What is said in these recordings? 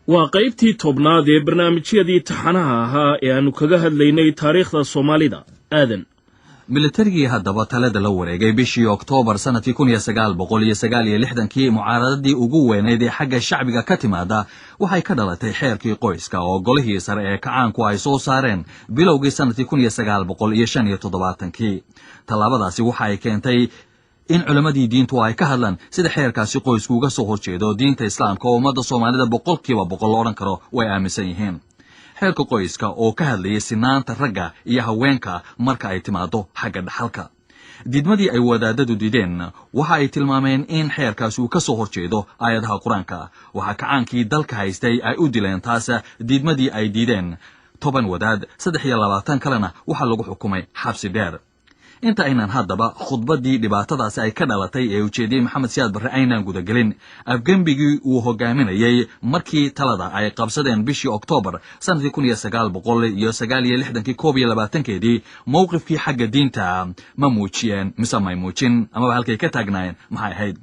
Waa qaybtii 10aad ee barnaamijyadii taxanaha ahaa ee aanu kaga hadlaynay taariikhda Soomaalida. Aadan. Militarigii haddaba talada la wareegay bishii Oktoobar sanadkii 1969-kii, mucaaradadii ugu weynayd ee xagga shacbiga ka timaada waxay ka dhalatay xeerkii qoyska oo golihii sare ee kacaanku ay soo saareen bilowgii sanadkii 1975-kii. Tallaabadaasi waxa ay keentay in culammadii diintu ay ka hadlaan sida xeerkaasi qoysku uga soo horjeedo diinta Islaamka, oo ummadda Soomaalida 100% lo odhan karo way aaminsan yihiin. Xeerka qoyska oo ka hadlayay sinaanta ragga iyo haweenka marka ay timaado xagga dhaxalka. Diidmadii ay wadaadadu diideen waxa ay tilmaameen in xeerkaasi uu ka soo horjeedo aayadaha Qur-aanka. Waxaa kacaankii dalka haystay ay u dileen taas diidmadii ay diideen 10 wadaad, 23 kalena waxaa lagu xukumay xabsi dheer. Inta aynan haddaba khudbaddii dhibaatadaasi ay ka dhalatay ee ujeediyey Maxamed Siyaad Barre aynaan gudagelin afgembigii uu hogaaminayey markii talada ay qabsadeen bishii Oktoobar sanadkii 1969-kii 21-keedii, mowqifkii xagga diinta ma muujiyeen mise may muujin, amaba halkay ka taagnaayeen maxay ahayd?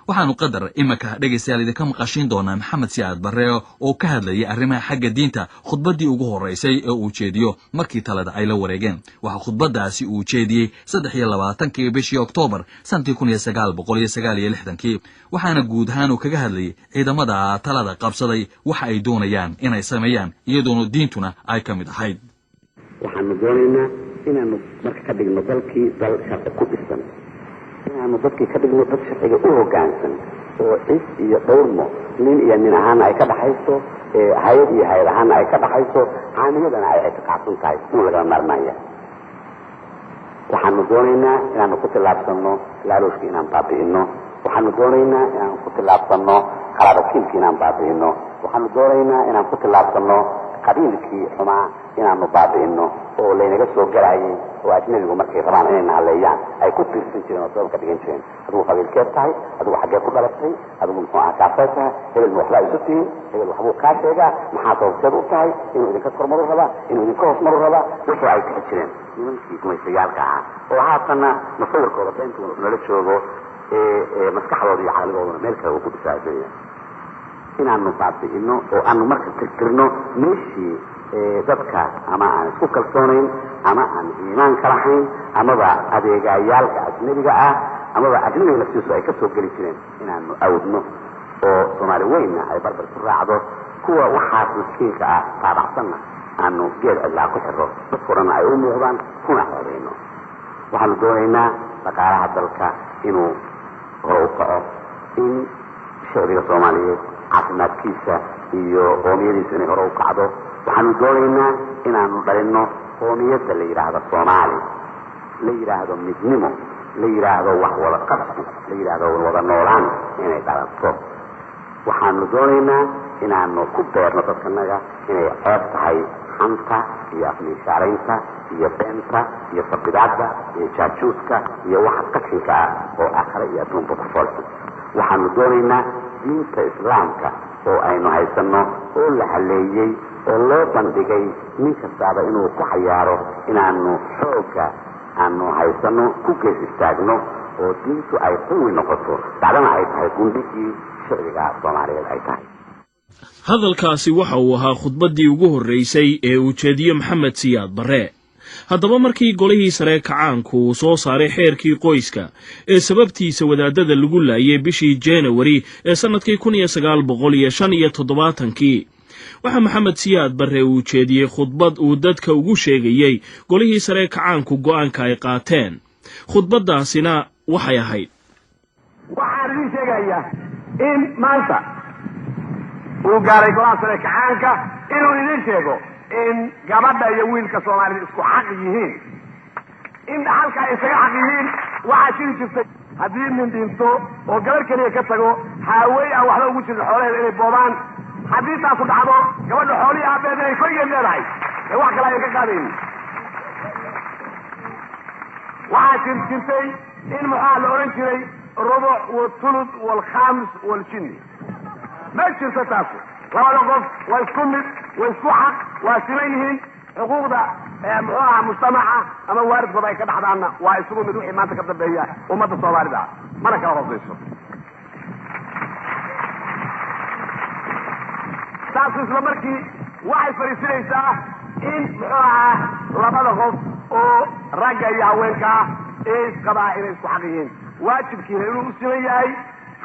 Waxaanu qadar iminka, dhegaystayaal, idinka maqashiin doonaa Maxamed Siyaad Barre oo ka hadlayay arrimaha xagga diinta, khudbaddii ugu horreysay ee uu jeediyo markii talada ay la wareegeen. Waxaa khudbaddaasi uu jeediyey 23-kii bishii Oktoobar sanadkii 1969-kii, waxaana guud ahaan uu kaga hadlayay ciidamada talada qabsaday waxa ay doonayaan inay sameeyaan, iyadoona diintuna ay ka mid ahayd. Waxaanu doonaynaa inaanu marka ka dhigno dalkii dal sharci ku dhisan, inaanu dadkii ka dhigno dad sharciga u hoggaansan oo cis iyo dhowrmo, nin iyo nin ahaana ay ka dhaxayso, hay-ad iyo hay-ad ahaana ay ka dhaxayso, caamiyadana ay ictiqaadsan tahay inuu lagama maarmaanya. Waxaanu doonaynaa inaanu ku tillaabsanno laalooshka inaan baabi'ino. Waxaanu doonaynaa inaanu ku tillaabsanno qaraabo-kiilkii inaan baabi'ino. Waxaanu doonaynaa inaan ku tillaabsanno qabiilkii xumaa inaanu baabi'ino oo laynaga soo galayay, oo ajnabigu markay rabaan inay nahaleeyaan ay ku tiirsan jireen oo sabab ka dhigan jireen: adigu qabiilkeed tahay, adigu xaggee ku dhalatay, adigu muxuu aha kaasay tahay, hebel ma waxbaa isu tihiin, hebel waxbuu kaa sheegaa, maxaa sababteed u tahay, inuu idinka kormaru rabaa, inuu idinka hoosmaru rabaa. Wixii ay tixi jireen nimankii gumaystayaalka ahaa oo haatanna musawirkooda beentu nala joogo, maskaxdooda iyo caqligooduna meel kale uu ku dhisaasanya, inaanu baabi'ino oo aanu marka tirtirno meeshii dadka ama aan isku kalsoonayn ama aan iimaanka lahayn amaba adeegayaalka ajnabiga ah amaba ajnabiga laftiisu ay ka soo geli jireen, inaanu awdno oo Soomaali weynna ay barbar ku raacdo. Kuwa waxaas miskiinka ah taabacsanna aanu geed cidlaa ku xiro, dadku dhanna ay u muuqdaan, kuna ceebayno. Waxaanu doonaynaa dhaqaalaha dalka inuu hore u kaco, in shacbiga Soomaaliyeed caafimaadkiisa iyo qoomiyadiisu inay hore u kacdo. Waxaanu doonaynaa inaanu dhalinno qoomiyadda la yidhaahdo Soomaali, la yidhaahdo midnimo, la yidhaahdo wax wada qabsi, la yidhaahdo wada noolaan inay dhalato. Waxaanu doonaynaa inaanu ku beerno dadkanaga inay ceeb tahay xanta iyo afmiishaaraynta iyo beenta iyo sabidaadda iyo jaajuuska iyo waxa qashinka ah oo aakhare iyo adduunba ku foolxun. Waxaanu doonaynaa diinta Islaamka oo aynu haysanno oo la haleeyey oo loo bandhigay nin kastaaba inuu ku xayaaro, inaanu xoogga aanu haysanno ku gees istaagno oo diintu ay quwi noqoto, bacdama ay tahay gundhigii shicbiga Soomaaliyeed ay tahay. Hadalkaasi waxa uu ahaa khudbaddii ugu horraysay ee uu jeediye Maxamed Siyaad Barre. Haddaba markii golihii sare kacaanku uu soo saaray xeerkii qoyska ee sababtiisa wadaadada lagu laayay bishii Janawari ee sannadkii 1975-kii, waxaa Maxamed Siyaad Barre uu jeediyey khudbad uu dadka ugu sheegayey golihii sare kacaanku go'aanka ay qaateen. Khudbaddaasina waxay ahayd: Waxaan idin sheegayaa in maanta uu gaaray golaha sare kacaanka inuu idin sheego in gabadha iyo wiilka Soomaalida isku xaq yihiin, in dhaxalka ay isaga xaq yihiin. Waxaa jiri jirtay haddii nin dhinto oo gabarh keliya ka tago, haawey aan waxba ugu jirin xoolaheeda inay boobaan. Haddii taasu dhacdo, gabadha xoolihii aabeed inay koligeed leedahay ee wax kale ayan ka qaadaynin. Waxaa jiri jirtay in maxaa la odhan jiray rubuc walthuluth walkhams waljinni. Ma jirto taasu. Labada qof waa isku mid, waa isku xaq, waa siman yihiin. Xuquuqda muxuu ahaa mujtamaca ama waaridkooda ay ka dhaxdaanna waa isugu mid wixii maanta ka dambeeya ummadda Soomaalida ah, mana kala hoosayso. Taasu isla markii waxay fariisinaysaa in muxuu ahaa labada qof oo ragga iyo haweenka ah ee isqabaa inay isku xaq yihiin, waajibkiina inuu u siman yahay,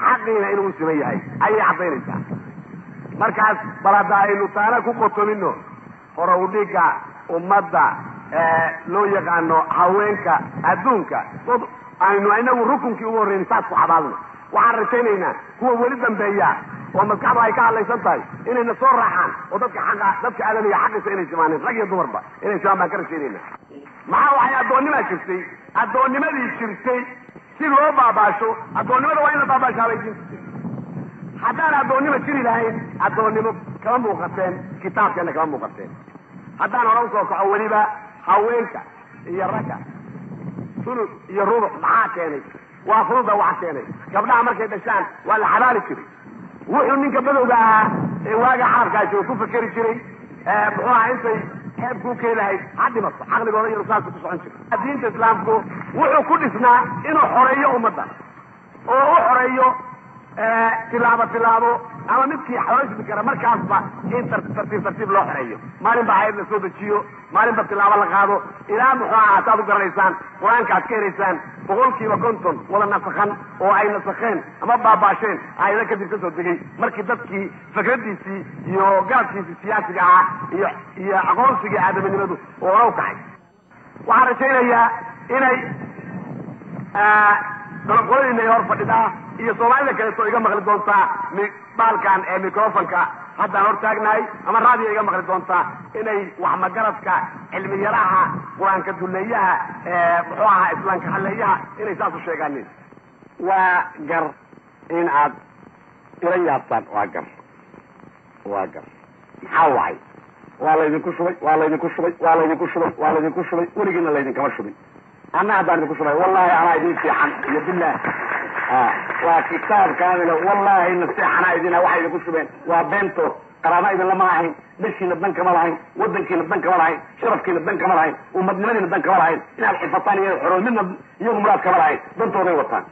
xaqiina inuu u siman yahay ayay caddaynaysaa. Markaas bal hadda aynu taana ku qotomino hore udhigga ummadda loo yaqaano haweenka adduunka, dad aynu inagu rukunkii ugu horreynay saas ku xabaalno. Waxaan rajaynaynaa kuwa weli dambeeya oo maskaxdu ay ka hadlaysan tahay inayna soo raacaan oo dadka xaqa, dadka aadamiga xaqiisa inay simaaneen, rag iyo dumarba inay simaan baan ka rajaynaynaa. Maxaa waxay addoonnimaa jirtay, addoonnimadii jirtay si loo baabaasho, addoonnimada waa in la baabaashaa bay diintu tiri. Haddaan addoonnimo jiri lahayn, addoonnimo kama muuqateen kitaabkeenna, kama muuqateen. Haddaan hore usoo kaco weliba haweenka iyo ragga sulus iyo rubuc maxaa keenay? Waa furuda waxa keenay, gabdhaha markay dhashaan waa la xabaali jiray. Wuxuu ninka badowga ahaa ee waaga xarabkaa jooga ku fakeri jiray muxuu ahaa intay xeeb kuu keenahayd ha dhimato, caqligooda iyo saasu ku socon jiray. Diinta islaamku wuxuu ku dhisnaa inuu xoreeyo ummadda oo u xoreeyo tilaabo tilaabo, ama midkii xoreysi kara markaasba in tartiib tartiib loo xoreeyo, maalinba ayad la soo dejiyo, maalinba tilaabo la qaado, ilaa muxuu ahaa saad u garanaysaan Qur-aanka aad ka helaysaan 50% wada nasakhan oo ay nasakheen ama baabaasheen aayado kadib ka soo degay, markii dadkii fikradiisii iyo garabkiisii siyaasiga ahaa iyo aqoonsigii aadaminimadu oo hore u kaxay. Waxaan rajaynayaa inay qoladiina hor fadhidaa iyo soomaalida kaleeto iga maqli doontaa baalkan ee microfonka haddaan hor taagnahay ama raadiyo iga maqli doontaa inay wax magaradka cilmiyaraha Qur-aanka duleeyaha muxuu ahaa islaamka halleeyaha inay saas u sheegaanin. Waa gar in aad ila yaabtaan, waa gar, waa gar. Maxaa wacay? Waa laydinku shubay, waa laydinku shubay, waa laydinku shubay, waa laydinku shubay, weligiina laydinkama shubin. Anna haddaan idinku shubay, wallahi anaa idin fiican iyo bilah, waa kitaab kaamila, wallahi naseexanaa idina. Waxay idinku shubeen waa beentood. Qaraaba idin lama ahayn, dhashiina dan kama lahayn, wadankiina dan kama lahayn, sharafkiina dan kama lahayn, ummadnimadiina dan kama lahayn, inaad xifataan iyo xorood midna iyagu muraad kama lahayn. Dantooday wataan,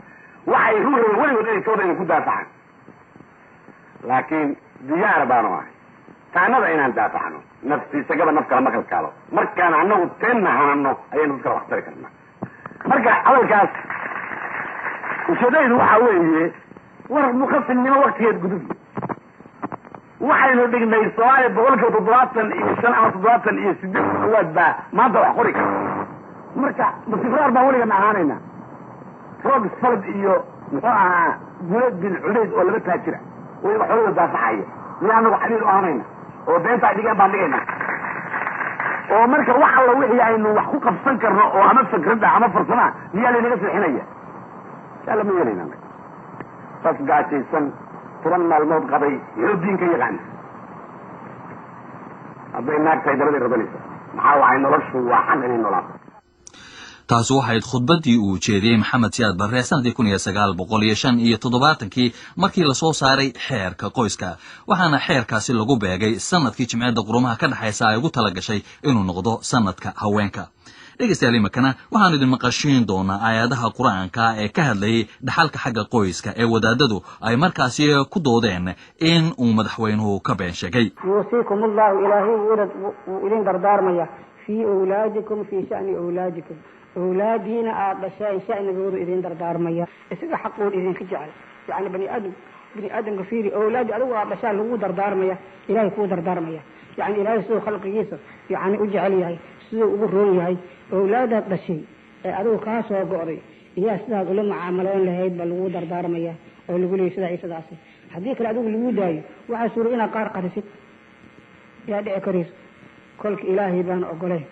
waxay ruurayeen weligood inay tooda idinku daafaxaan, laakiin diyaar baanu ahay taanada inaan daafaxno. Naftiisagaba naf kale ma kalkaalo, markaan anagu teenna hanano ayaynu dad kale wax tari karnaa. Marka hadalkaas ujeedaydu waxaa weeye war mukasilnimo waktigeed gudub. Waxaynu dhignay Soomaaliya 75% ama 78 awaad baa maanta wax qori kara. Marka masibraar baan weligana ahaanayna, roog salad iyo muxuu ahaa Guleed bin Culeyd oo laba taajira weliba xolada daafaxaya miyaa anagu xabiil u ahaanayna oo beenta ay dhigeen baan dhigayna? Oo marka wax alla wixii aynu wax ku qabsan karno oo ama fikradda ama farsamaa miyaa laynaga seexinaya? Yaa lama yeelayna. Qof gaajaysan 10 maalmood qabay muxuu diinka yaqaana? Hadday naag tahay dabaday rabanaysa. Maxaa waxay noloshu waa xaq inay noolaato. Taasi waxayd khudbaddii uu jeediyey Maxamed Siyaad Barre sanadii 1975-kii markii lasoo saaray xeerka qoyska, waxaana xeerkaasi lagu beegay sanadkii Jimciyadda Qurumaha ka dhexaysa ay ugu tala gashay inuu noqdo sanadka haweenka. Dhegeystayaal, imakana waxaanu idin maqashiin doonaa aayadaha Qur-aanka ee ka hadlayay dhaxalka xagga qoyska ee wadaadadu ay markaasi ku doodeen in uu madaxweynuhu ka been sheegay. Yuusiikum allahu, ilaahay wuu idin dardaarmaya, fii awlaadikum, fii sha'ni awlaadikum, awlaadiina aada dhasheen sha'nigoodu idin dardaarmaya, isaga xaqood idinka jecel. Yani bani aadam, bani aadamka fiiri, awlaadi adigu aad dhashaan lagu dardaarmaya, ilahay kuu dardaarmaya. Yani ilaahay siduu khalqigiisa yani u jecel yahay, siduu ugu roon yahay, awlaadaad dhashay ee adigu kaa soo go'day iyaa sidaad ula mucaamaloon lahayd baa lagu dardaarmaya oo lagu leeyay sidaa iyo sidaasi. Haddii kale adigu lagu daayo, waxaa suura inaad qaar qarisid yaa dhici karayso. Kolka ilaahay baan ogolayn.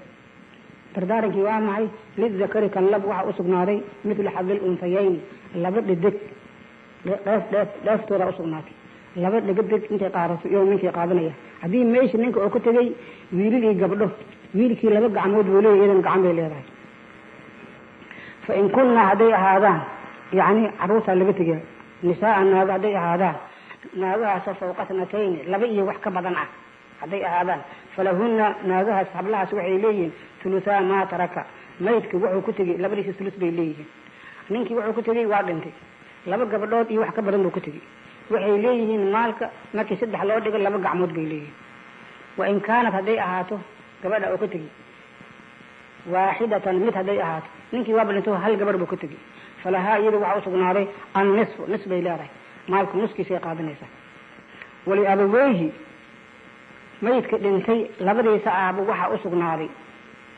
Dardaarankii waa maxay? Lidakari, kan lab waxaa usugnaaday, mithlu xadil untayayni, laba dhedeg dheef dheef dheeftooda usugnaatay. Laba dhegedeg intay qaadato iyo ninkii qaadanaya. Haddii meesha ninka oo ka tegay wiilal iyo gabdho, wiilkii laba gacmood buu leeyahy, iyadan gacan bay leedahay. Fa in kunna, hadday ahaadaan, yacni carruurtaa laga tegaya, nisaaa, naago hadday ahaadaan, naagahaasoo fawqa snatayni, laba iyo wax ka badan ah hadday ahaadaan, falahunna, naagahaas hablahaas waxay leeyihiin, thuluthaa maa taraka, maydka wuxuu ku tegey labadiisa thuluth bay leeyihiin. Ninkii wuxuu ku tegey waa dhintay, laba gabdhood iyo wax ka badan buu ku tegey. Waxay leeyihiin maalka markii saddex loo dhigo laba gacmood bay leeyihiin. Wa in kaanat hadday ahaato gabadha oo ka tegi waaxidatan mid hadday ahaato, ninkii waaba dhinto, hal gabarh buu ka tegi, falahaa iyadu waxaa usugnaaday annisfu, nis bay leedahay, maalka nuskiisay qaadanaysaa. Waliabaweyhi, mayidka dhintay labadiisa aabo waxaa usugnaaday,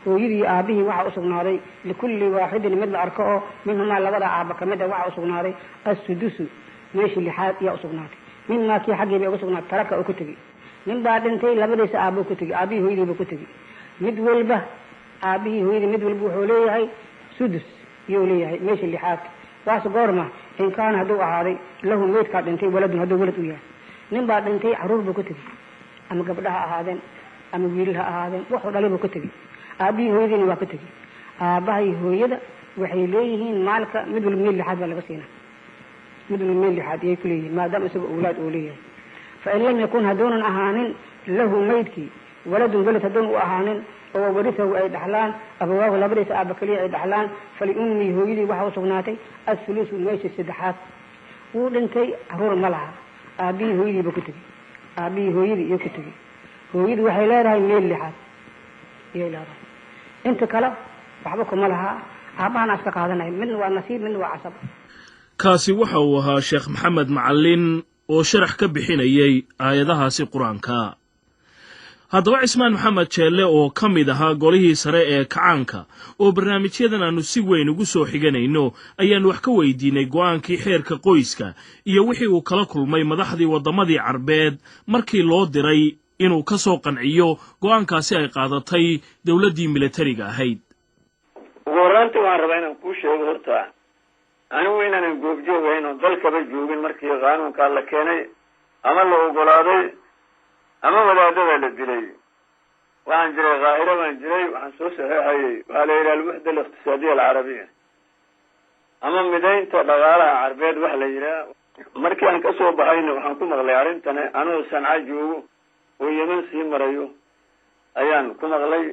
hooyadii aabihii waxaa usugnaaday, likulli waaxidin mid la arko oo minhumaa labada aaba kamid a waxaa usugnaaday assudusu, meeshii lixaad iyaa usugnaatay, mimaa kii xaggii bay uga sugnaatay taraka oo ka tegi. Nin baa dhintay, labadiisa aabo ka tegi, aabihii hooyadiiba ku tegi. Mid walba, aabihii hooyadii mid walba wuxuu leeyahay sudus iyuu leeyahay, meesha lixaad. Waase goorma? In kaana hadduu ahaaday lahu meydkaa dhintay waladun, hadduu walad u yahay. Nin baa dhintay, caruur buu ka tegi, ama gabdha ha ahaadeen ama wiilal ha ahaadeen, wuxuu dhalay buu ka tegi. Aabihii hooyadiina waa ka tegi. Aabbahay hooyada waxay leeyihiin maalka mid walba meel lixaad baa laga siinaa, mid walba meel lixaad iyay ku leeyihiin, maadaama isaga awlaad uu leeyahay. Fain lam yakun hadduunan ahaanin lahu maydkii waladun, walad hadduun u ahaanin, oo warisahu ay dhaxlaan abawaahu, labadiisa aaba keliya ay dhaxlaan, faliummii hooyadii waxaa usugnaatay athulusu, meesha saddexaad. Wuu dhintay, caruur ma laha, aabihii hooyadiiba ku tegey, aabihii hooyadii iyo ku tegey. Hooyadu waxay leedahay meel lixaad iyay leedahay, inta kale waxba kuma laha, aabbahana iska qaadanaya. Midna waa nasiib, midna waa casab. Kaasi waxa uu ahaa Sheekh Maxamed Macallin oo sharax ka bixinayay aayadahaasi qur-aanka. Haddaba Cismaan Maxamed Jeelle oo ka mid ahaa golihii sare ee kacaanka oo barnaamijyadan aannu si weyn ugu soo xiganayno ayaannu wax ka weydiinay go'aankii xeerka qoyska iyo wixii uu kala kulmay madaxdii waddamadii Carbeed markii loo diray inuu ka soo qanciyo go'aankaasi ay qaadatay dowladdii milatariga ahayd. Ugu horraanti waxaan rabaa inaan kuu sheego horta anigu inaanan goobjoogayn oo dalkaba joogin markii qaanuunkaa la keenay ama la ogolaaday ama wadaadada la dilay. Waxaan jiray Qaahiro baan jiray. Waxaan soo saxeexayay waxaa la yidhaha alwixda aliqtisaadiya alcarabiya ama midaynta dhaqaalaha Carbeed wax la yidhaha. Markii aan kasoo baxayna waxaan ku maqlay arrintan anuu Sanca joogo oo Yeman sii marayo ayaan ku maqlay.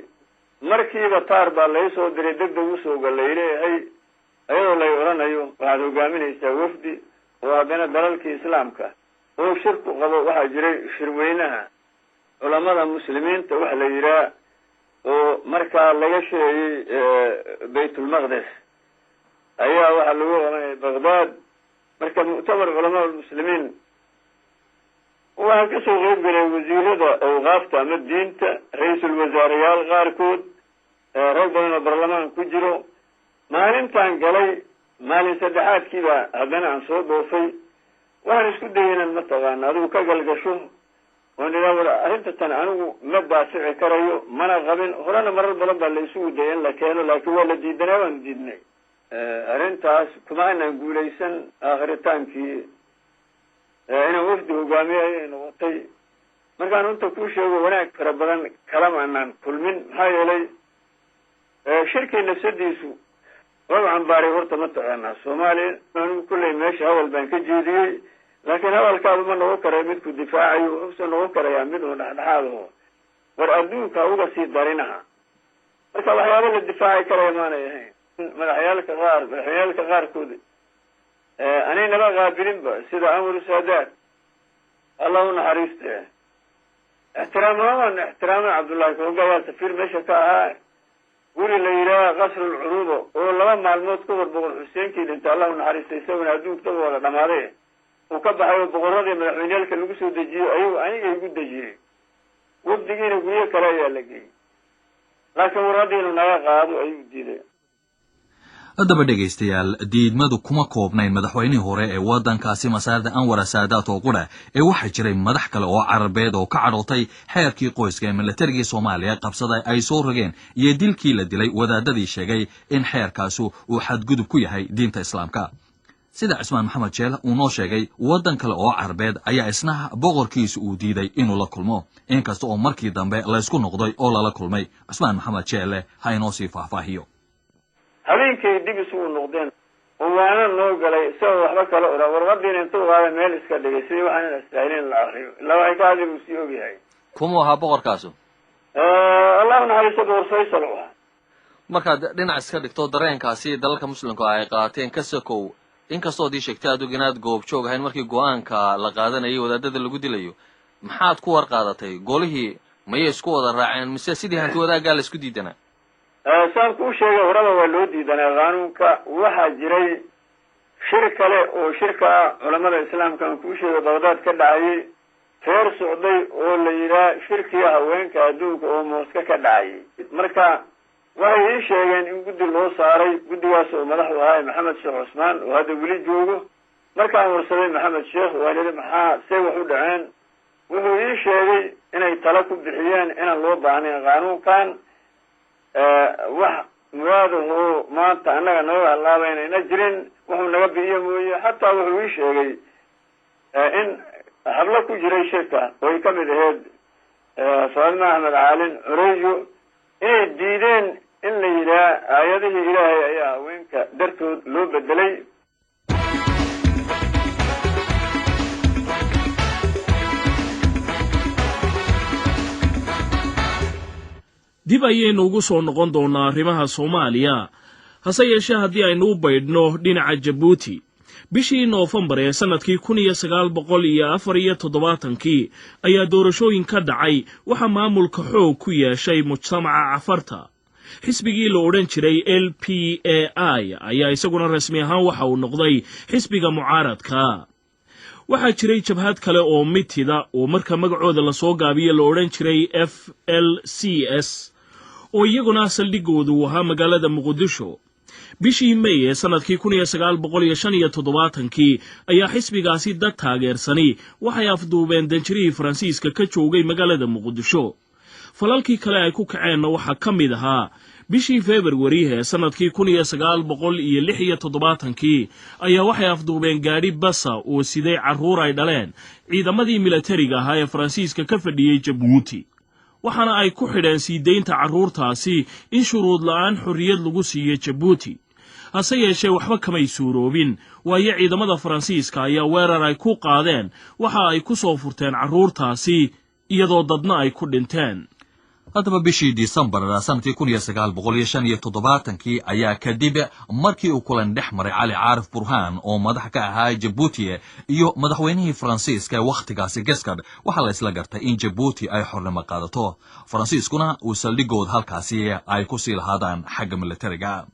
Markiiba taar baa lay soo diray, deg deg usoo gallay leeyahay, iyadoo lay odhanayo waxaad hogaaminaysaa wafdi oo haddana dalalkii Islaamka oo shirku qabo. Waxaa jiray shirweynaha culamada Muslimiinta waxa la yidhaha oo markaa laga sheegay Baytulmaqdes ayaa waxaa lagu qabanayay Baghdad. Marka mu'tamar culamaa lmuslimiin waxaa kasoo qeyb galay wasiirada awqaafta ama diinta, ra-iisul wasaareyaal qaarkood, rag badan oo baarlamaan ku jiro. Maalintaan galay, maalin saddexaadkiiba haddana aan soo dhoofay. Waxaan isku dayay inaan mataqaana adigu ka galgasho oon idhaa war arrinta tan anigu ma daafici karayo, mana qabin. Horena marar badan baa la isugu dayay in la keeno, laakiin waa la diidanaa, waanu diidnay arrintaas, kuma aanan guulaysan. Aakhritaankii inaan wafdi hogaamiye ayay noqotay. Markaan runta kuu sheego, wanaag fara badan kalama anaan kulmin, maxaa yeelay shirkii nafsadiisu waa cambaaray horta mataqaanaa Soomaaliya. Anigu kulley meesha hadal baan ka jeediyey, laakiin hadalkaadu ma noqon karaya midku difaacayo, wuxuuse noqon karayaa mid uun dhexdhexaad oo war adduunka uga sii darinaha. Marka waxyaaba la difaaci karaya maanay ahayn. Madaxyaalka qaar, madaxweyneyaalka qaarkood anay nala qaabilinba, sida Anwar Saadaad, Allah u naxariiste. Ixtiraam waan ixtiraamay Cabdullahi Kooga ayaa safiir meesha ka ahaa, guri la yidhaaha Qasrulcuruubo oo 2 maalmood ka hor Boqor Xuseenkii dhintay, Allah u naxariistay, isaguna adduunka wada dhamaaday uu ka baxay oo boqoradii madaxweyneyaalka lagu soo dejiyey ayagu aniga igu dejiyey. Wafdigiina guryo kale ayaa la geeyey, laakiin waradiinu naga qaado ayuu diiday. Haddaba dhegaystayaal, diidmadu kuma koobnayn madaxweynihii hore ee waddankaasi Masaarida Anwar Saadaat oo qudha ee waxaa jiray madax kale oo Carabeed oo ka cadhootay xeerkii qoyska ee milatarigii Soomaaliya qabsaday ay soo rogeen iyo dilkii la dilay wadaadadii sheegay in xeerkaasu uu xadgudub ku yahay diinta Islaamka. Sida Cismaan Maxamed Jeel uu noo sheegay, waddan kale oo Carabeed ayaa isna boqorkiisu uu diiday inuu la kulmo, inkasta oo markii dambe laysku noqday oo lala kulmay. Cismaan Maxamed Jeelle ha inoo sii faahfaahiyo. Habeenkay dib isugu noqdeen oo waana noo galay isagoo waxba kala odhan, warqadiina intuu qaada meel iska dhigay sidii waxaan astaahilin la akriyo, ilaa waxay ka hadli buu sii ogyahay. Kumuu ahaa boqorkaasu? Allahu naxariisto, Boqor Faysal u ahaa. Markaad dhinac iska dhigto dareenkaasi dalalka Muslimka ay qaateen ka sokow, Inkastood ii sheegtay adigu inaad goobjoog ahayn markii go-aanka la qaadanayay wadaadada lagu dilayo, maxaad ku war qaadatay? Golihii mayay isku wada raaceen mise sidii hanti wadaaggaa la isku diidanaa? Saan kuu sheegay horeba waa loo diidanaa qaanuunka. Waxaa jiray shir kale oo shirka culamada islaamka aan kuu sheegay Baqdaad ka dhacayay, reer socday oo la yidhaah shirkii haweenka adduunka oo Mooska ka dhacayay. Marka waxay ii sheegeen in guddi loo saaray, guddigaas oo madaxdu ahaa Maxamed Sheekh Cusmaan oo hadda weli joogo. Markaan warsaday Maxamed Sheekh, waa lihi maxaa see wax u dhaceen, wuxuu ii sheegay inay tala ku bixiyeen inaan loo baahnayn qaanuunkan, wax muraadahoo maanta annaga nooga halaabayna ina jirin, wuxuu naga bi'iyo mooye. Xataa wuxuu ii sheegay in hablo ku jiray shirka oo ay ka mid ahayd Faadima Axmed Caalin Cureyo inay diideen in la yidhaah aayadihii Ilaahay ayaa haweenka dartood loo bedelay. Dib ayaynu ugu soo noqon doonnaa arrimaha Soomaaliya, hase yeeshee haddii aynu u baydhno dhinaca Jabuuti, bishii Noofembar ee sannadkii 1974-kii ayaa doorashooyin ka dhacay. Waxaa maamulka xoog ku yeeshay mujtamaca Cafarta. Xisbigii la odhan jiray LPAI ayaa isaguna rasmi ahaan waxa uu noqday xisbiga mucaaradka. Waxaa jiray jabhad kale oo mitida oo marka magacooda lasoo gaabiyo la odhan jiray FLCS, oo iyaguna saldhigoodu uu ahaa magaalada Muqdisho. Bishii Mey ee sannadkii 1975-kii ayaa xisbigaasi dad taageersani waxay afduubeen danjirihii Faransiiska ka joogay magaalada Muqdisho. Falalkii kale ay ku kaceenna waxaa ka mid ahaa bishii Februari ee sannadkii 1976-kii ayaa waxay afduubeen gaadhi basa oo siday carruur ay dhaleen ciidamadii milatariga ahaa ee Faransiiska ka fadhiyey Jabuuti, waxaana ay ku xidheen sii deynta carruurtaasi in shuruud la'aan xorriyad lagu siiyo Jabuuti. Hase yeeshee waxba kamay suuroobin, waayo ciidamada Faransiiska ayaa weerar ay ku qaadeen waxa ay ku soo furteen carruurtaasi, iyadoo dadna ay ku dhinteen. Haddaba bishii Disembar sanadkii 1975-kii ayaa kadib markii uu kulan dhex maray Cali Caarif Burhaan oo madax ka ahaa Jabuuti iyo madaxweynihii Faransiiska ee wakhtigaasi Gescard, waxaa la isla gartay in Jabuuti ay xornimo qaadato, Faransiiskuna uu saldhigooda halkaasi ay ku sii lahaadaan xagga militariga.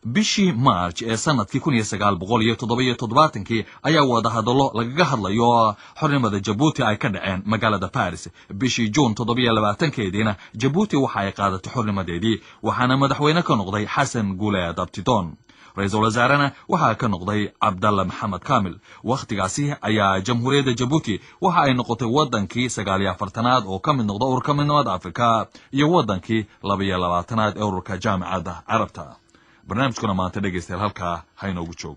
Bishii March ee sanadkii 1977-kii ayaa wadahadallo lagaga hadlayo xornimada Jabuuti ay ka dhaceen magaalada Paris. Bishii Juun 27-keediina Jabuuti waxa ay qaadatay xornimadeedii, waxaana madaxweyne ka noqday Xasan Guuleed Abtidoon, ra-iisul wasaarena waxaa ka noqday Cabdalla Maxamed Kamil. Wakhtigaasi ayaa Jamhuuriyadda Jabuuti waxa ay noqotay waddankii 49aad oo ka mid noqda ururka Midnimada Afrika iyo waddankii 22aad ee ururka Jaamicadda Carabta. Barnaamijkuna maanta, dhegaystayaal, halkaa ha inoogu joogo.